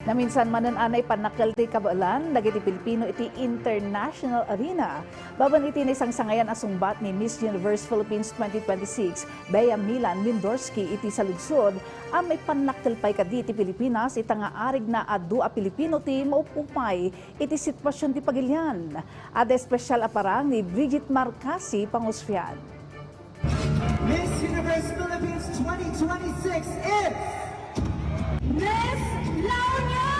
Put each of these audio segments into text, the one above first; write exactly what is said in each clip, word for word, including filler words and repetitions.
Naminsan manen a naipannakkel ti kabaelan dagiti Pilipino iti international arena. Babaen iti naisangsangayan a sungbat ni Miss Universe Philippines twenty twenty-six, Bea Milan Windorski iti saludsod a maipannakkel pay kadi ti Pilipinas ita nga arigna a dua a Pilipino ti maupupay iti sitwasion ti pagilian. Adda espesyal a parang ni Bridget Marcasi Pangosfian. Miss Universe Philippines twenty twenty-six is Miss La Union!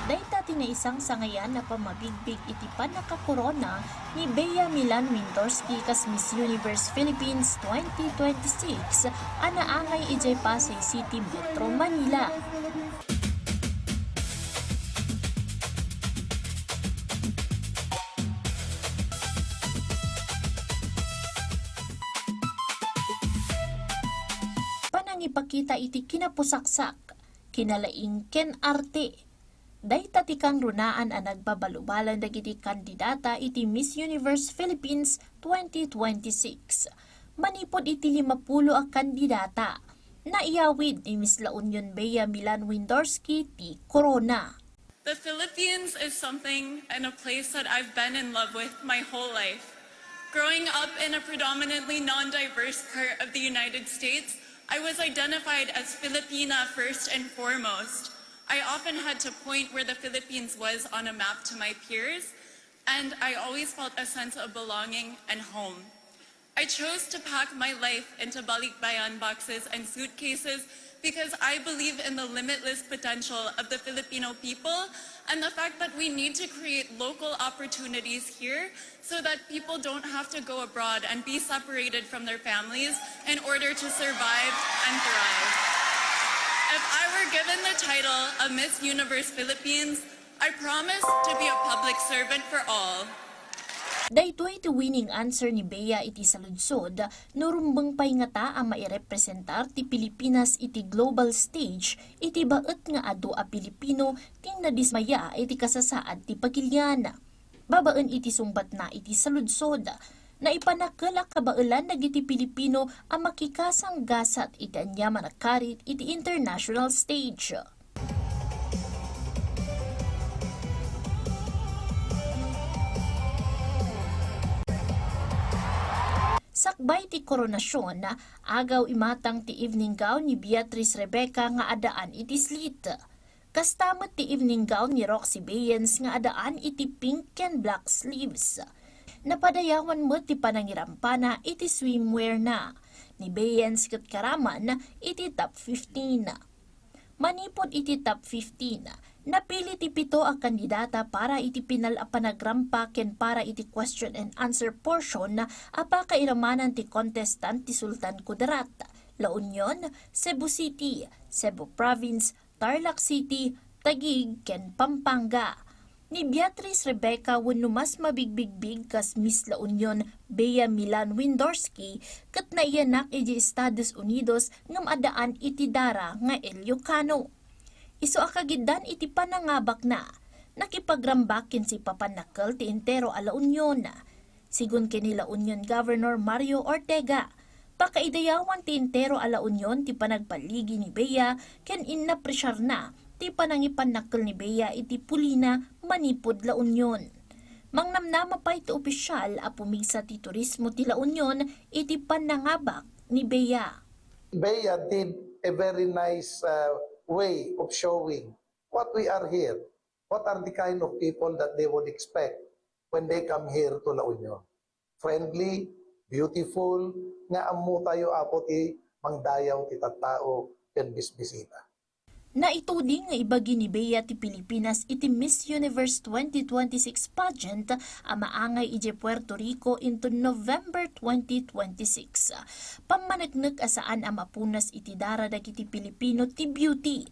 Dayta ti naisangsangayan a pammabigbig iti pannakakorona ni Bea Milan Windorski kas Miss Universe Philippines twenty twenty-six a naangay idiay Pasay City, Metro Manila. Panangipakita iti kinapusaksak, kinalaing ken arte. Dayta ti kangrunaan a nagbabalubalan dagiti kandidata iti Miss Universe Philippines twenty twenty-six. Manipud iti limapulo a kandidata, naiyawid ni Miss La Union Bea Milan Windorski ti korona. The Philippines is something and a place that I've been in love with my whole life. Growing up in a predominantly non-diverse part of the United States, I was identified as Filipina first and foremost. I often had to point where the Philippines was on a map to my peers, and I always felt a sense of belonging and home. I chose to pack my life into balikbayan boxes and suitcases because I believe in the limitless potential of the Filipino people and the fact that we need to create local opportunities here so that people don't have to go abroad and be separated from their families in order to survive and thrive. If I were given the title of Miss Universe Philippines, I promise to be a public servant for all. Daytoy ti winning answer ni Bea iti saludsod, no rumbeng pay ngata a mairepresentar ti Pilipinas iti global stage iti baet nga adu a Pilipino ti nadismaya iti kasasaad ti pagilian. Babaen iti sungbatna iti saludsod, naipannakkel a kabaelan dagiti Pilipino a makikasanggasat iti aniaman a karit iti international stage. Sakbay ti koronasion, agaw imatang ti evening gown ni Beatriz Rebecca nga addaan iti slit. Kasta met ti evening gown ni Roxy Bayens nga addaan iti pink ken black sleeves. Napadayawan met ti panangirampana iti swimwear na. Ni Bayens ket karaman iti top fifteen. Manipud iti top fifteen, napili ti pito a kandidata para iti pinal a panagrampa ken para iti question and answer portion a pakairamanan ti contestant ti Sultan Kudarat, La Union, Cebu City, Cebu Province, Tarlac City, Taguig, ken Pampanga. Ni Beatriz Rebecca wenno mas mabigbigbig kas Miss La Union, Bea Milan Windorski, ket naiyanak idiay Estados Unidos ngem addaan iti dara nga Ilocano. Isu a kagiddan iti panangabakna, nakipagrambak ken sipapannakkel ti entero a La Union. Sigun ken ni La Union Governor Mario Ortega, pakaidayawan ti entero a La Union ti panagpalligi ni Bea ken inapresiarna ti panangipannakkel ni Bea iti pulina manipud La Union. Mangnamnama pay ti opisial a pumigsa ti turismo ti La Union iti panangabak ni Bea. Bea did a very nice uh, way of showing what we are here. What are the kind of people that they would expect when they come here to La Union? Friendly, beautiful, nga ammo tayo, Apo, ti mangdayaw ti tattao ken bisbisita. Naituding nga ibagi ni Bea ti Pilipinas iti Miss Universe twenty twenty-six pageant a maangay idiay Puerto Rico inton November twenty twenty-six. Pammaneknek a saan a mapunas iti dara dagiti Pilipino ti beauty,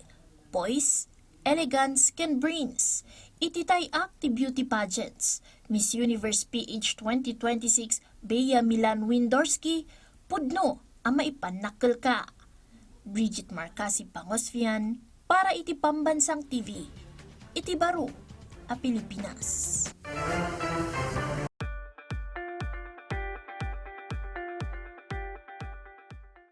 poise, elegance, ken brains. Iti tay-ak ti beauty pageants, Miss Universe P H twenty twenty-six, Bea Milan Windorski, pudno a maipannakkelka. Bridget Marcasi Pangosfian, para iti Pambansang T V, iti baro a Pilipinas.